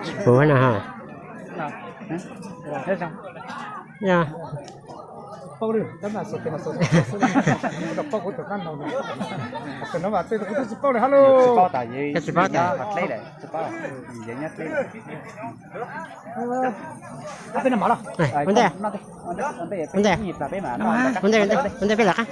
Tsis puv na ha. Ya. Tsis paub. Ua ntej, ua ntej, ua ntej, ua ntej peb lawm qab.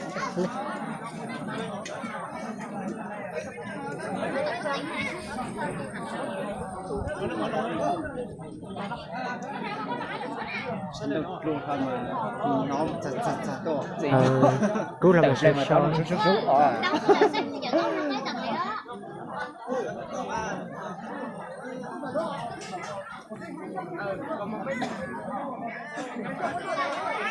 Kub los sawv sawv.